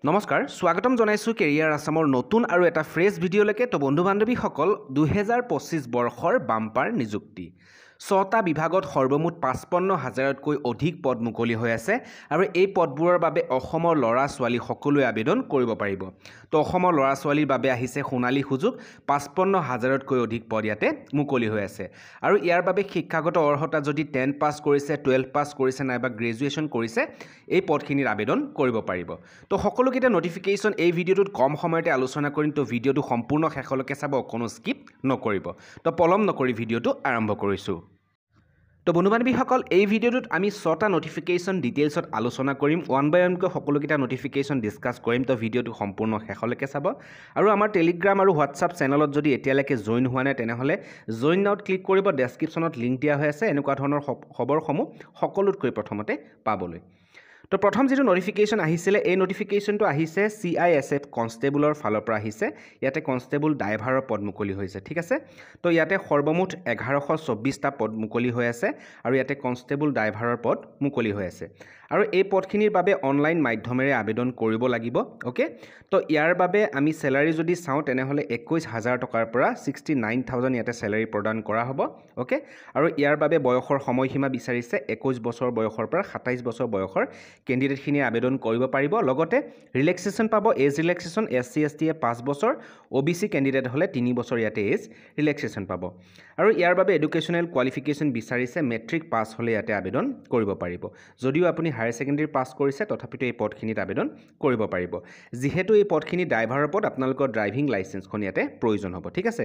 নমস্কাৰ, স্বাগতম জনাইছোঁ কেৰিয়াৰ আছামৰ নতুন আৰু এটা ফ্ৰেছ ভিডিঅ'লৈকে। তো বন্ধু বান্ধৱীসকল, 2025 বৰ্ষৰ বাম্পাৰ নিযুক্তি, 6টা বিভাগত সৰ্বমুঠ 55 হাজাৰতকৈ অধিক পদ মুকলি হৈ আছে আৰু এই পদবোৰৰ বাবে অসমৰ ল'ৰা ছোৱালী সকলোৱে আবেদন কৰিব পাৰিব। তো অসমৰ ল'ৰা ছোৱালীৰ বাবে আহিছে সোণালী সুযোগ। 55 হাজাৰতকৈ অধিক পদ ইয়াতে মুকলি হৈ আছে আৰু ইয়াৰ বাবে শিক্ষাগত অৰ্হতা যদি 10 পাছ কৰিছে, 12 পাছ কৰিছে নাইবা গ্ৰেজুৱেশ্যন কৰিছে, এই পদখিনিৰ আবেদন কৰিব পাৰিব। তো সকলোকেইটা নটিফিকেশ্যন এই ভিডিঅ'টোত কম সময়তে আলোচনা কৰিম। তো ভিডিঅ'টো সম্পূৰ্ণ শেষলৈকে চাব, অকণো স্কিপ নকৰিব। তো পলম নকৰি ভিডিঅ'টো আৰম্ভ কৰিছোঁ। তো বন্ধু বান্ধৱীসকল, এই ভিডিঅ'টোত আমি ছটা নটিফিকেশ্যন ডিটেইলছত আলোচনা কৰিম। ওৱান বাই ওৱানকৈ সকলোকেইটা নটিফিকেশ্যন ডিছকাছ কৰিম। তো ভিডিঅ'টো সম্পূৰ্ণ শেষলৈকে চাব আৰু আমাৰ টেলিগ্ৰাম আৰু হোৱাটছআপ চেনেলত যদি এতিয়ালৈকে জইন হোৱা নাই, তেনেহ'লে জইন নাউত ক্লিক কৰিব। ডেছক্ৰিপশ্যনত লিংক দিয়া হৈ আছে, এনেকুৱা ধৰণৰ খবৰসমূহ সকলোতকৈ প্ৰথমতে পাবলৈ। তো প্ৰথম যিটো নটিফিকেশ্যন আহিছিলে, এই নটিফিকেশ্যনটো আহিছে চিআইএছএফ কনষ্টেবলৰ ফালৰ পৰা আহিছে। ইয়াতে কনষ্টেবল ড্ৰাইভাৰৰ পদ মুকলি হৈছে, ঠিক আছে। তো ইয়াতে সৰ্বমুঠ 1124টা পদ মুকলি হৈ আছে আৰু ইয়াতে কনষ্টেবল ড্ৰাইভাৰৰ পদ মুকলি হৈ আছে আৰু এই পদখিনিৰ বাবে অনলাইন মাধ্যমেৰে আবেদন কৰিব লাগিব, অ'কে। তো ইয়াৰ বাবে আমি চেলাৰী যদি চাওঁ, তেনেহ'লে 21 হাজাৰ টকাৰ পৰা 69,000 ইয়াতে চেলাৰী প্ৰদান কৰা হ'ব, অ'কে। আৰু ইয়াৰ বাবে বয়সৰ সময়সীমা বিচাৰিছে, 21 বছৰ বয়সৰ পৰা 27 বছৰ বয়সৰ কেণ্ডিডেটখিনিয়ে আবেদন কৰিব পাৰিব। লগতে ৰিলেক্সেশ্যন পাব, age relaxation, S C, S টিয়ে 5 বছৰ, অ' বি চি কেণ্ডিডেট হ'লে 3 বছৰ ইয়াতে এজ ৰিলেক্সেশ্যন পাব। আৰু ইয়াৰ বাবে এডুকেশ্যনেল কোৱালিফিকেশ্যন বিচাৰিছে, মেট্ৰিক পাছ হ'লে ইয়াতে আবেদন কৰিব পাৰিব। যদিও আপুনি হায়াৰ ছেকেণ্ডেৰী পাছ কৰিছে, তথাপিতো এই পদখিনিত আবেদন কৰিব পাৰিব। যিহেতু এই পদখিনি ড্ৰাইভাৰৰ পদ, আপোনালোকৰ ড্ৰাইভিং লাইচেঞ্চখন ইয়াতে প্ৰয়োজন হ'ব, ঠিক আছে।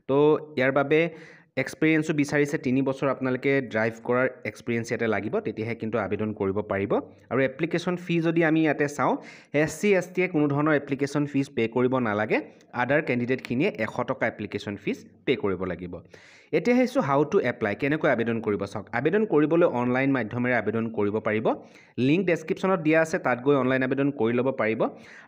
তো ইয়াৰ বাবে এক্সপিৰিয়েঞ্চো বিচাৰিছে, 3 বছৰ আপোনালোকে ড্ৰাইভ কৰাৰ এক্সপিৰিয়েঞ্চ ইয়াতে লাগিব, তেতিয়াহে কিন্তু আবেদন কৰিব পাৰিব। আৰু এপ্লিকেশ্যন ফি যদি আমি ইয়াতে চাওঁ, এছ চি, এছ টিয়ে কোনো ধৰণৰ এপ্লিকেশ্যন ফিজ পে' কৰিব নালাগে। আদাৰ কেণ্ডিডেটখিনিয়ে 100 টকা এপ্লিকেশ্যন ফিজ পে' কৰিব লাগিব। এতিয়া আহিছোঁ how to apply, কেনেকৈ আবেদন কৰিব। চাওক, আবেদন কৰিবলৈ অনলাইন মাধ্যমেৰে আবেদন কৰিব পাৰিব। লিংক ডেছক্ৰিপশ্যনত দিয়া আছে, তাত গৈ অনলাইন আবেদন কৰি ল'ব পাৰিব।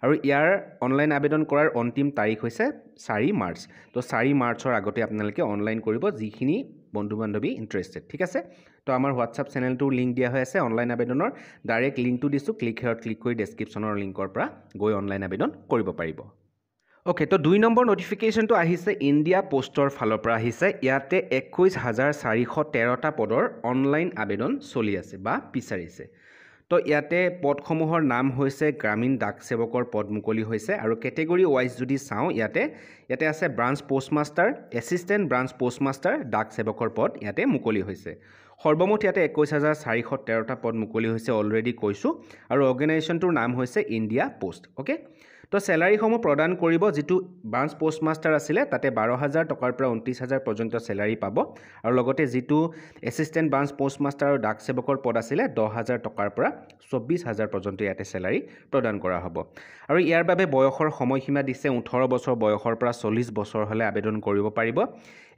আৰু ইয়াৰ অনলাইন আবেদন কৰাৰ অন্তিম তাৰিখ হৈছে 4 মাৰ্চ। তো 4 মাৰ্চৰ আগতে আপোনালোকে অনলাইন কৰিব, যিখিনি বন্ধু বান্ধৱী ইণ্টাৰেষ্টেড, ঠিক আছে। তো আমাৰ হোৱাটছআপ চেনেলটোৰ লিংক দিয়া হৈ আছে, অনলাইন আবেদনৰ ডাইৰেক্ট লিংকটো দিছোঁ। ক্লিক হেয়াৰত ক্লিক কৰি ডেছক্ৰিপশ্যনৰ লিংকৰ পৰা গৈ অনলাইন আবেদন কৰিব পাৰিব। অ'কে, তো 2 নম্বৰ নটিফিকেশ্যনটো আহিছে ইণ্ডিয়া প'ষ্টৰ ফালৰ পৰা আহিছে। ইয়াতে 21,413টা পদৰ অনলাইন আবেদন চলি আছে বা বিচাৰিছে। তো ইয়াতে পদসমূহৰ নাম হৈছে গ্ৰামীণ ডাক সেৱকৰ পদ মুকলি হৈছে। আৰু কেটেগৰী ৱাইজ যদি চাওঁ, ইয়াতে আছে branch postmaster, assistant branch postmaster, ডাক সেৱকৰ পদ ইয়াতে মুকলি হৈছে। সৰ্বমুঠ ইয়াতে 21,413টা পদ মুকলি হৈছে, অলৰেডি কৈছোঁ। আৰু অৰ্গেনাইজেশ্যনটোৰ নাম হৈছে ইণ্ডিয়া প'ষ্ট, অ'কে। তো চেলাৰীসমূহ প্ৰদান কৰিব, যিটো ব্ৰাঞ্চ প'ষ্টমাষ্টাৰ আছিলে তাতে 12 হাজাৰ টকাৰ পৰা 29 হাজাৰ পৰ্যন্ত চেলাৰী পাব। আৰু লগতে যিটো এছিষ্টেণ্ট ব্ৰাঞ্চ প'ষ্টমাষ্টাৰ আৰু ডাক সেৱকৰ পদ আছিলে, 10 হাজাৰ টকাৰ পৰা 24 হাজাৰ পৰ্যন্ত ইয়াতে চেলাৰী প্ৰদান কৰা হ'ব। আৰু ইয়াৰ বাবে বয়সৰ সময়সীমা দিছে, 18 বছৰ বয়সৰ পৰা 40 বছৰ হ'লে আবেদন কৰিব পাৰিব।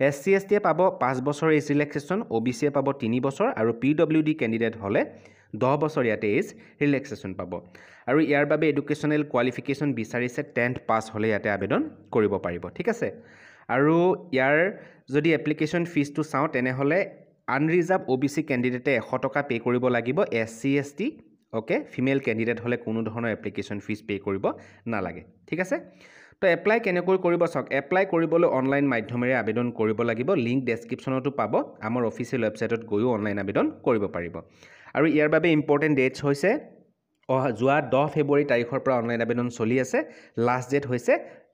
এছ চি, এছ টিয়ে পাব 5 বছৰ এজ ৰিলেক্সেশ্যন, অ' বি চিয়ে পাব 3 বছৰ আৰু পি ডব্লিউ ডি কেণ্ডিডেট হ'লে 10 বছৰ ইয়াতে এজ ৰিলেক্সেশ্যন পাব। আৰু ইয়াৰ বাবে এডুকেশ্যনেল কোৱালিফিকেশ্যন বিচাৰিছে, 10th পাছ হ'লে ইয়াতে আবেদন কৰিব পাৰিব, ঠিক আছে। আৰু ইয়াৰ যদি এপ্লিকেশ্যন ফিজটো চাওঁ, তেনেহ'লে আনৰিজাৰ্ভ অ' বি চি কেণ্ডিডেটে 100 টকা পে' কৰিব লাগিব। S C, S T, okay, female candidate হ'লে কোনো ধৰণৰ এপ্লিকেশ্যন ফিজ পে' কৰিব নালাগে, ঠিক আছে। তো এপ্লাই কেনেকৈ কৰিব চাওক, এপ্লাই কৰিবলৈ অনলাইন মাধ্যমেৰে আবেদন কৰিব লাগিব। লিংক ডেছক্ৰিপশ্যনতো পাব, আমাৰ অফিচিয়েল ৱেবছাইটত গৈও অনলাইন আবেদন কৰিব পাৰিব। আৰু ইয়াৰ বাবে ইম্পৰ্টেণ্ট ডেটছ হৈছে, অহা যোৱা 10 ফেব্ৰুৱাৰী তাৰিখৰ পৰা অনলাইন আবেদন চলি আছে, লাষ্ট ডেট হৈছে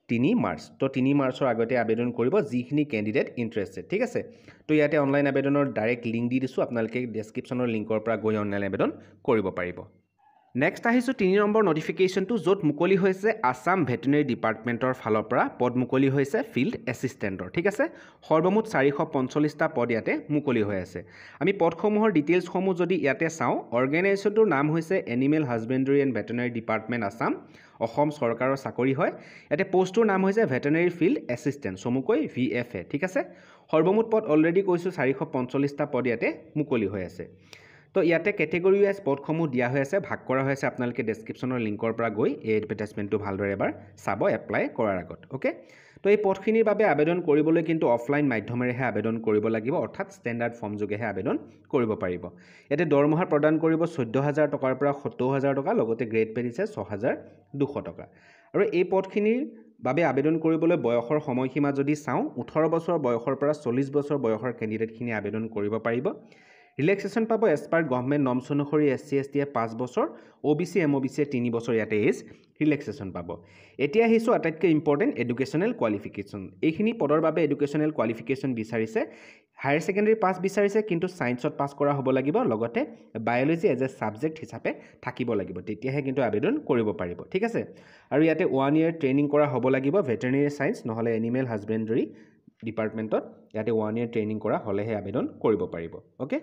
3 মাৰ্চ। তো 3 মাৰ্চৰ আগতে আবেদন কৰিব, যিখিনি কেণ্ডিডেট ইণ্টাৰেষ্টেড, ঠিক আছে। তো ইয়াতে অনলাইন আবেদনৰ ডাইৰেক্ট লিংক দি দিছোঁ, আপোনালোকে ডেছক্ৰিপশ্যনৰ লিংকৰ পৰা গৈ অনলাইন আবেদন কৰিব পাৰিব। নেক্সট আহিছোঁ 3 নম্বৰ নটিফিকেশ্যনটো, য'ত মুকলি হৈছে আছাম ভেটেনেৰী ডিপাৰ্টমেণ্টৰ ফালৰ পৰা পদ মুকলি হৈছে ফিল্ড এছিষ্টেণ্টৰ, ঠিক আছে। সৰ্বমুঠ 445টা পদ ইয়াতে মুকলি হৈ আছে। আমি পদসমূহৰ ডিটেইলছসমূহ যদি ইয়াতে চাওঁ, অৰ্গেনাইজেশ্যনটোৰ নাম হৈছে Animal Husbandry and Veterinary Department, Assam, Assam চৰকাৰৰ চাকৰি হয়। ইয়াতে পষ্টটোৰ নাম হৈছে ভেটেনেৰী ফিল্ড এছিষ্টেণ্ট, চমুকৈ ভিএফএ, ঠিক আছে। সৰ্বমুঠ পদ অলৰেডি কৈছোঁ, 445টা পদ ইয়াতে মুকলি হৈ আছে। তো ইয়াতে কেটেগৰী ৱাইজ পদসমূহ দিয়া হৈ আছে, ভাগ কৰা হৈ আছে। আপোনালোকে ডেছক্ৰিপশ্যনৰ লিংকৰ পৰা গৈ এই এডভাৰটাইজমেণ্টটো ভালদৰে এবাৰ চাব এপ্লাই কৰাৰ আগত। অ'কে, তো এই পদখিনিৰ বাবে আবেদন কৰিবলৈ কিন্তু অফলাইন মাধ্যমেৰেহে আবেদন কৰিব লাগিব, অৰ্থাৎ ষ্টেণ্ডাৰ্ড ফৰ্ম যোগেহে আবেদন কৰিব পাৰিব। ইয়াতে দৰমহা প্ৰদান কৰিব 14,000 টকাৰ পৰা 70,000 টকা, লগতে গ্ৰেড পে দিছে 6,200 টকা। আৰু এই পদখিনিৰ বাবে আবেদন কৰিবলৈ বয়সৰ সময়সীমা যদি চাওঁ, 18 বছৰ বয়সৰ পৰা 40 বছৰ বয়সৰ কেণ্ডিডেটখিনি আবেদন কৰিব পাৰিব। ৰিলেক্সেশ্যন পাব এজ পাৰ গভৰ্ণমেণ্ট নৰ্মছ অনুসৰি এছ চি, এছ টিয়ে 5 বছৰ, অ' B C, M O' B চিয়ে 3 বছৰ ইয়াতে এজ ৰিলেক্সেশ্যন পাব। এতিয়া আহিছোঁ আটাইতকৈ ইম্পৰ্টেণ্ট এডুকেশ্যনেল কোৱালিফিকেশ্যন। এইখিনি পদৰ বাবে এডুকেশ্যনেল কোৱালিফিকেশ্যন বিচাৰিছে হায়াৰ ছেকেণ্ডেৰী পাছ বিচাৰিছে, কিন্তু ছায়েন্সত পাছ কৰা হ'ব লাগিব, লগতে বায়'লজি এজ এ ছাবজেক্ট হিচাপে থাকিব লাগিব, তেতিয়াহে কিন্তু আবেদন কৰিব পাৰিব। ঠিক আছে, আৰু ইয়াতে 1 ইয়েৰ ট্ৰেইনিং কৰা হ'ব লাগিব ভেটেৰিনেৰী ছায়েন্স নহ'লে এনিমেল হাজবেণ্ডৰী ডিপাৰ্টমেণ্টত ইয়াতে 1 ইয়েৰ ট্ৰেইনিং কৰা হ'লেহে আবেদন কৰিব পাৰিব। অ'কে,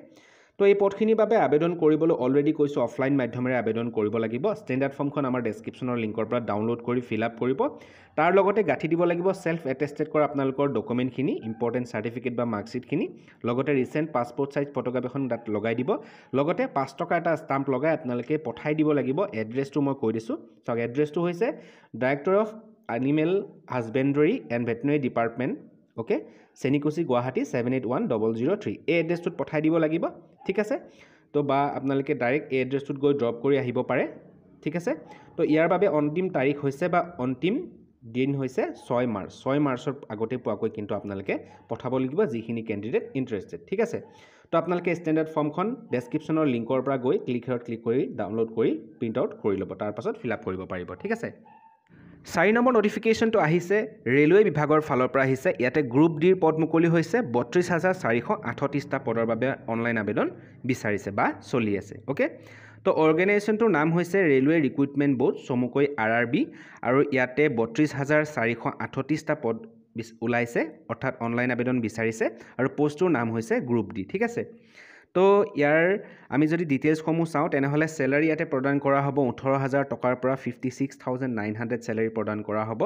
তো এই পদখিনিৰ বাবে আবেদন কৰিবলৈ অলৰেডি কৈছোঁ অফলাইন মাধ্যমেৰে আবেদন কৰিব লাগিব। ষ্টেণ্ডাৰ্ড ফৰ্মখন আমাৰ ডেছক্ৰিপশ্যনৰ লিংকৰ পৰা ডাউনলোড কৰি ফিল আপ কৰিব। তাৰ লগতে গাঁঠি দিব লাগিব ছেল্ফ এটেষ্টেড কৰা আপোনালোকৰ ডকুমেণ্টখিনি, ইম্পৰ্টেণ্ট চাৰ্টিফিকেট বা মাৰ্কশ্বিটখিনি, লগতে ৰিচেণ্ট পাছপৰ্ট চাইজ ফটোগ্ৰাফ এখন তাত লগাই দিব, লগতে 5 টকা এটা ষ্টাম্প লগাই আপোনালোকে পঠাই দিব লাগিব। এড্ৰেছটো মই কৈ দিছোঁ, চাওক এড্ৰেছটো হৈছে Director of Animal Husbandry and Veterinary Department, okay, Chenikuchi, Guwahati 781003। এই এড্ৰেছটোত পঠাই দিব লাগিব। ঠিক আছে, তো বা আপোনালোকে ডাইৰেক্ট এই এড্ৰেছটোত গৈ ড্ৰপ কৰি আহিব পাৰে। ঠিক আছে, তো ইয়াৰ বাবে অন্তিম তাৰিখ হৈছে বা অন্তিম দিন হৈছে 6 মাৰ্চ। 6 মাৰ্চৰ আগতে পোৱাকৈ কিন্তু আপোনালোকে পঠাব লাগিব যিখিনি কেণ্ডিডেট ইণ্টাৰেষ্টেড। ঠিক আছে, তো আপোনালোকে ষ্টেণ্ডাৰ্ড ফৰ্মখন ডেছক্ৰিপশ্যনৰ লিংকৰ পৰা গৈ ক্লিক হেয়াৰত ক্লিক কৰি ডাউনলোড কৰি প্ৰিণ্ট আউট কৰি ল'ব, তাৰপাছত ফিল আপ কৰিব পাৰিব। ঠিক আছে, 4 নম্বৰ নটিফিকেশ্যনটো আহিছে ৰেলৱে বিভাগৰ ফালৰ পৰা আহিছে। ইয়াতে গ্ৰুপ ডিৰ পদ মুকলি হৈছে, 32,438টা পদৰ বাবে অনলাইন আবেদন বিচাৰিছে বা চলি আছে। অ'কে, তো অৰ্গেনাইজেশ্যনটোৰ নাম হৈছে ৰেলৱে ৰিক্ৰুইটমেণ্ট ব'ৰ্ড, চমুকৈ আৰ আৰ বি। আৰু ইয়াতে 32,438টা পদ ওলাইছে, অৰ্থাৎ অনলাইন আবেদন বিচাৰিছে আৰু পষ্টটোৰ নাম হৈছে গ্ৰুপ ডি। ঠিক আছে, তো ইয়াৰ আমি যদি ডিটেইলছসমূহ চাওঁ তেনেহ'লে চেলাৰী ইয়াতে প্ৰদান কৰা হ'ব 18,000 টকাৰ পৰা 56,900 চেলাৰী প্ৰদান কৰা হ'ব।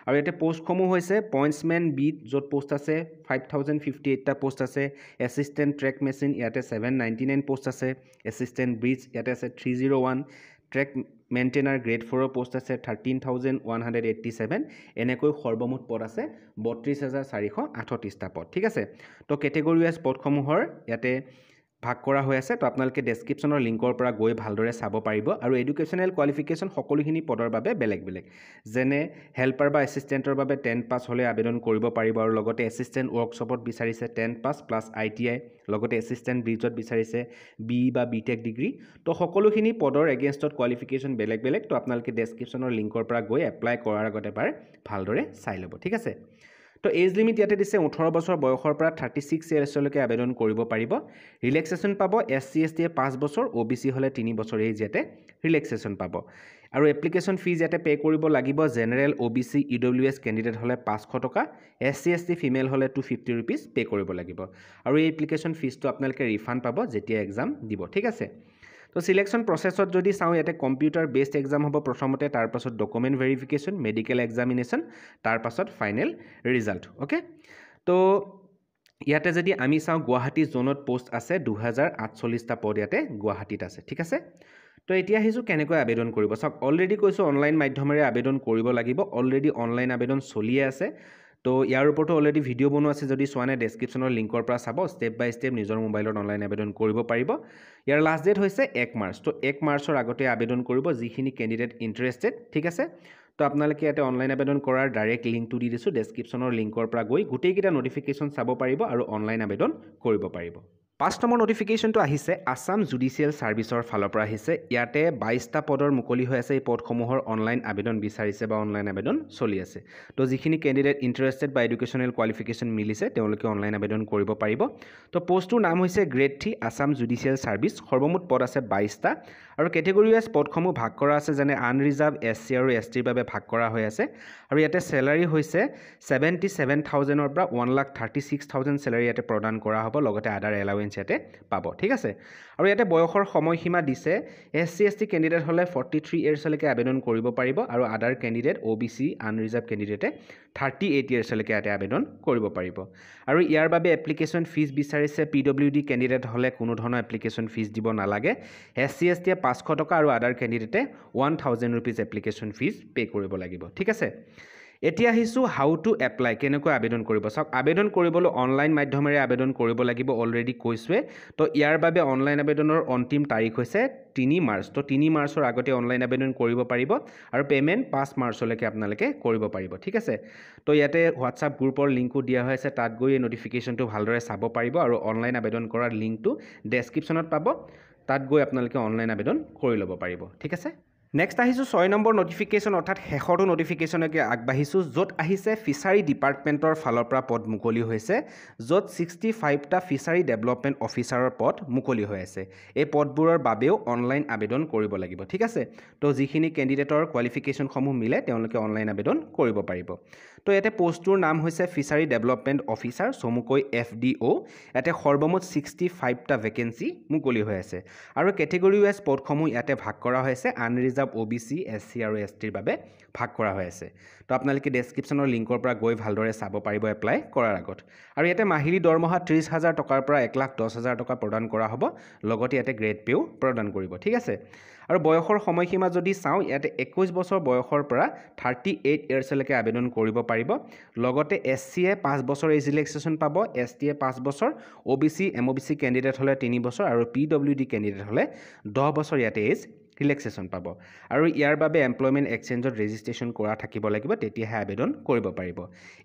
আৰু ইয়াতে পষ্টসমূহ হৈছে পইণ্টছমেন বিট, য'ত পষ্ট আছে 5,058টা পষ্ট আছে, এছিষ্টেণ্ট ট্ৰেক মেচিন ইয়াতে 799 পষ্ট আছে, এছিষ্টেণ্ট ব্ৰিজ ইয়াতে আছে 301, ট্ৰেক মেইনটেইনাৰ গ্ৰেড 4ৰ পষ্ট আছে 13,187। এনেকৈ সৰ্বমুঠ পদ আছে 32,438টা পদ। ঠিক আছে, তো কেটেগৰী ৱাইজ পদসমূহৰ ইয়াতে ভাগ কৰা হৈ আছে। তো আপোনালোকে ডেছক্ৰিপশ্যনৰ লিংকৰ পৰা গৈ ভালদৰে চাব পাৰিব। আৰু এডুকেশ্যনেল কোৱালিফিকেশ্যন সকলোখিনি পদৰ বাবে বেলেগ বেলেগ, যেনে হেল্পাৰ বা এছিষ্টেণ্টৰ বাবে 10 পাছ হ'লে আবেদন কৰিব পাৰিব, আৰু লগতে এছিষ্টেণ্ট ৱৰ্কশ্বপত বিচাৰিছে 10 পাছ প্লাছ ITI, লগতে এছিষ্টেণ্ট ব্ৰিজত বিচাৰিছে বি বা বি টেক ডিগ্ৰী। তো সকলোখিনি পদৰ এগেইনষ্টত কোৱালিফিকেশ্যন বেলেগ বেলেগ। তো আপোনালোকে ডেছক্ৰিপশ্যনৰ লিংকৰ পৰা গৈ এপ্লাই কৰাৰ আগতে এবাৰ ভালদৰে চাই ল'ব। ঠিক আছে, তো এজ লিমিট ইয়াতে দিছে 18 বছৰ বয়সৰ পৰা 36 ইয়াৰ্ছলৈকে আবেদন কৰিব পাৰিব। ৰিলেক্সেশ্যন পাব এছ চি, এছ টিয়ে 5 বছৰ, অ' বি চি হ'লে 3 বছৰ এজ ইয়াতে ৰিলেক্সেশ্যন পাব। আৰু এপ্লিকেশ্যন ফিজ ইয়াতে পে' কৰিব লাগিব জেনেৰেল, অ' বি চি, EWS candidate হ'লে 500 টকা, S C, S T female হ'লে 250 ৰুপিজ পে' কৰিব লাগিব। আৰু এই এপ্লিকেশ্যন ফিজটো আপোনালোকে ৰিফাণ্ড পাব যেতিয়া এক্সাম দিব। ঠিক আছে, তো চিলেকশ্যন প্ৰচেছত যদি চাওঁ ইয়াতে কম্পিউটাৰ বেছড এক্সাম হ'ব প্ৰথমতে, তাৰপাছত ডকুমেণ্ট ভেৰিফিকেশ্যন, মেডিকেল এক্সামিনেশ্যন, তাৰপাছত ফাইনেল ৰিজাল্ট। অ'কে, তো ইয়াতে যদি আমি চাওঁ গুৱাহাটী জ'নত পষ্ট আছে 2,048টা পদ ইয়াতে গুৱাহাটীত আছে। ঠিক আছে, তো এতিয়া আহিছোঁ কেনেকৈ আবেদন কৰিব। চাওক অলৰেডি কৈছোঁ অনলাইন মাধ্যমেৰে আবেদন কৰিব লাগিব, অলৰেডি অনলাইন আবেদন চলিয়ে আছে। তো ইয়াৰ ওপৰতো অলৰেডি ভিডিঅ' বনোৱা আছে, যদি চোৱা নাই ডেছক্ৰিপশ্যনৰ লিংকৰ পৰা চাব, ষ্টেপ বাই ষ্টেপ নিজৰ মোবাইলত অনলাইন আবেদন কৰিব পাৰিব। ইয়াৰ লাষ্ট ডেট হৈছে 1 মাৰ্চ। তো 1 মাৰ্চৰ আগতে আবেদন কৰিব যিখিনি কেণ্ডিডেট ইণ্টাৰেষ্টেড। ঠিক আছে, তো আপোনালোকে ইয়াতে অনলাইন আবেদন কৰাৰ ডাইৰেক্ট লিংকটো দি দিছোঁ, ডেছক্ৰিপশ্যনৰ লিংকৰ পৰা গৈ গোটেইকেইটা নটিফিকেশ্যন চাব পাৰিব আৰু অনলাইন আবেদন কৰিব পাৰিব। 5 নম্বৰ নটিফিকেশ্যনটো আহিছে আছাম জুডিচিয়েল ছাৰ্ভিচৰ ফালৰ পৰা আহিছে। ইয়াতে 22টা পদৰ মুকলি হৈ আছে, এই পদসমূহৰ অনলাইন আবেদন বিচাৰিছে বা অনলাইন আবেদন চলি আছে। তো যিখিনি কেণ্ডিডেট ইণ্টাৰেষ্টেড বা এডুকেশ্যনেল কোৱালিফিকেশ্যন মিলিছে তেওঁলোকে অনলাইন আবেদন কৰিব পাৰিব। তো পষ্টটোৰ নাম হৈছে গ্ৰেড 3 আছাম জুডিচিয়েল ছাৰ্ভিচ। সৰ্বমুঠ পদ আছে 22টা আৰু কেটেগৰী ৱাইজ পদসমূহ ভাগ কৰা আছে, যেনে আনৰিজাৰ্ভ, এছ চি আৰু এছ টিৰ বাবে ভাগ কৰা হৈ আছে। আৰু ইয়াতে চেলাৰী হৈছে 77,000ৰ পৰা 1,36,000 চেলাৰী ইয়াতে প্ৰদান কৰা হ'ব, লগতে আদাৰ এলাৱেঞ্চেছ পইণ্টছ ইয়াতে পাব, ঠিক আছে। আৰু ইয়াতে বয়সৰ সময়সীমা দিছে, S C, S T candidate হ'লে 43 ইয়েৰ্ছলৈকে আবেদন কৰিব পাৰিব আৰু আদাৰ কেণ্ডিডেট, অ' বি চি, আনৰিজাৰ্ভ কেণ্ডিডেটে 38 ইয়েৰ্ছলৈকে ইয়াতে আবেদন কৰিব পাৰিব। আৰু ইয়াৰ বাবে এপ্লিকেশ্যন ফিজ বিচাৰিছে, পি ডব্লিউ ডি কেণ্ডিডেট হ'লে কোনো ধৰণৰ এপ্লিকেশ্যন ফিজ দিব নালাগে। এছ চি, এছ টিয়ে 500 টকা আৰু আদাৰ কেণ্ডিডেটে ₹1000 এপ্লিকেশ্যন ফিজ পে' কৰিব লাগিব, ঠিক আছে। এতিয়া আহিছোঁ how to apply, কেনেকৈ আবেদন কৰিব। চাওক, আবেদন কৰিবলৈ অনলাইন মাধ্যমেৰে আবেদন কৰিব লাগিব, অলৰেডি কৈছোঁৱে। তো ইয়াৰ বাবে অনলাইন আবেদনৰ অন্তিম তাৰিখ হৈছে 3 মাৰ্চ। তো 3 মাৰ্চৰ আগতে অনলাইন আবেদন কৰিব পাৰিব আৰু পে'মেণ্ট 5 মাৰ্চলৈকে আপোনালোকে কৰিব পাৰিব, ঠিক আছে। তো ইয়াতে হোৱাটছআপ গ্ৰুপৰ লিংকো দিয়া হৈ আছে, তাত গৈ এই ন'টিফিকেশ্যনটো ভালদৰে চাব পাৰিব আৰু অনলাইন আবেদন কৰাৰ লিংকটো ডেছক্ৰিপশ্যনত পাব, তাত গৈ আপোনালোকে অনলাইন আবেদন কৰি ল'ব পাৰিব, ঠিক আছে। নেক্সট আহিছোঁ 6 নম্বৰ ন'টিফিকেশ্যন, অৰ্থাৎ শেষৰটো ন'টিফিকেশ্যনলৈকে আগবাঢ়িছোঁ, য'ত আহিছে ফিচাৰী ডিপাৰ্টমেণ্টৰ ফালৰ পৰা পদ মুকলি হৈছে, য'ত 65টা ফিচাৰী ডেভেলপমেণ্ট অফিচাৰৰ পদ মুকলি হৈ আছে। এই পদবোৰৰ বাবেও অনলাইন আবেদন কৰিব লাগিব, ঠিক আছে। তো যিখিনি কেণ্ডিডেটৰ কোৱালিফিকেশ্যনসমূহ মিলে, তেওঁলোকে অনলাইন আবেদন কৰিব পাৰিব। তো ইয়াতে পষ্টটোৰ নাম হৈছে ফিচাৰী ডেভেলপমেণ্ট অফিচাৰ, চমুকৈ এফ ডি অ'। ইয়াতে সৰ্বমুঠ 65টা ভেকেঞ্চি মুকলি হৈ আছে আৰু কেটেগৰী ৱাইজ পদসমূহ ইয়াতে ভাগ কৰা হৈছে, আনৰিজাৰ্ভ, অ' বি চি, এছ চি আৰু এছ টিৰ বাবে ভাগ কৰা হৈ আছে। তো আপোনালোকে ডেছক্ৰিপশ্যনৰ লিংকৰ পৰা গৈ ভালদৰে চাব পাৰিব এপ্লাই কৰাৰ আগত। আৰু ইয়াতে মাহিলী দৰমহা 30 হাজাৰ টকাৰ পৰা 1,10,000 টকা প্ৰদান কৰা হ'ব, লগতে ইয়াতে গ্ৰেড পে'ও প্ৰদান কৰিব, ঠিক আছে। আৰু বয়সৰ সময়সীমা যদি চাওঁ, ইয়াতে 21 বছৰ বয়সৰ পৰা 38 ইয়েৰ্ছলৈকে আবেদন কৰিব পাৰিব। লগতে এছ চিয়ে 5 বছৰ এজ ৰিলেক্সেশ্যন পাব, এছ টিয়ে 5 বছৰ, অ' B C, M O' B C candidate হ'লে 3 বছৰ আৰু পি ডব্লিউ ডি কেণ্ডিডেট হ'লে 10 বছৰ ইয়াতে এজ ৰিলেক্সেশ্যন পাব। আৰু ইয়াৰ বাবে এমপ্লয়মেণ্ট এক্সচেঞ্জত ৰেজিষ্ট্ৰেশ্যন কৰা থাকিব লাগিব, তেতিয়াহে আবেদন কৰিব পাৰিব।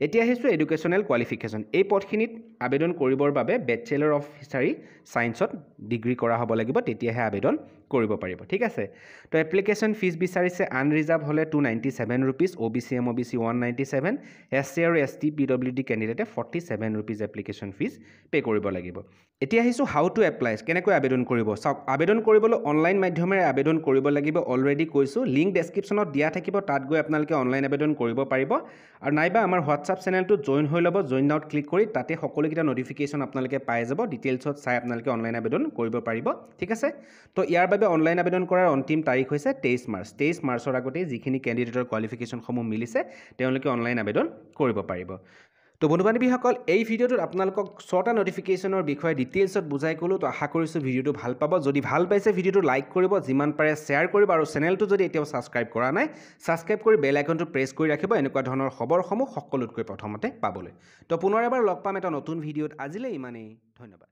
এতিয়া আহিছোঁ এডুকেশ্যনেল কোৱালিফিকেশ্যন। এই পদখিনিত আবেদন কৰিবৰ বাবে বেচেলৰ অফ ফিচাৰী ছায়েন্সত ডিগ্ৰী কৰা হ'ব লাগিব, তেতিয়াহে আবেদন কৰিব পাৰিব, ঠিক আছে। তো এপ্লিকেশ্যন ফিজ বিচাৰিছে, আনৰিজাৰ্ভ হ'লে ₹297, O' B C, M O' B C 197, S C আৰু S T, P W D কেণ্ডিডেটে ₹47 এপ্লিকেশ্যন ফিজ পে' কৰিব লাগিব। এতিয়া আহিছোঁ how to apply, কেনেকৈ আবেদন কৰিব। চাওক, আবেদন কৰিবলৈ অনলাইন মাধ্যমেৰে আবেদন কৰিব লাগিব, অলৰেডি কৈছোঁ। লিংক ডেছক্ৰিপশ্যনত দিয়া থাকিব, তাত গৈ আপোনালোকে অনলাইন আবেদন কৰিব পাৰিব আৰু নাইবা আমাৰ হোৱাটছআপ চেনেলটোত জইন হৈ ল'ব, জইন নাউত ক্লিক কৰি। তাতে সকলোকেইটা ন'টিফিকেশ্যন আপোনালোকে পাই যাব, ডিটেইলছত চাই আপোনালোকে অনলাইন আবেদন কৰিব পাৰিব, ঠিক আছে। তো ইয়াৰ বাবে অনলাইন আবেদন কৰাৰ অন্তিম তাৰিখ হৈছে 23 মাৰ্চ। 23 মাৰ্চৰ আগতেই যিখিনি কেণ্ডিডেটৰ কোৱালিফিকেশ্যনসমূহ মিলিছে, তেওঁলোকে অনলাইন আবেদন কৰিব পাৰিব। তো বন্ধু বান্ধৱীসকল, এই ভিডিঅ'টোত আপোনালোকক ছটা ন'টিফিকেশ্যনৰ বিষয়ে ডিটেইলছত বুজাই ক'লোঁ। তো আশা কৰিছোঁ ভিডিঅ'টো ভাল পাব। যদি ভাল পাইছে, ভিডিঅ'টো লাইক কৰিব, যিমান পাৰে শ্বেয়াৰ কৰিব আৰু চেনেলটো যদি এতিয়াও ছাবস্ক্ৰাইব কৰা নাই, ছাবস্ক্ৰাইব কৰি বেল আইকনটো প্ৰেছ কৰি ৰাখিব এনেকুৱা ধৰণৰ খবৰসমূহ সকলোতকৈ প্ৰথমতে পাবলৈ। তো পুনৰ এবাৰ লগ পাম এটা নতুন ভিডিঅ'ত, আজিলৈ ইমানেই, ধন্যবাদ।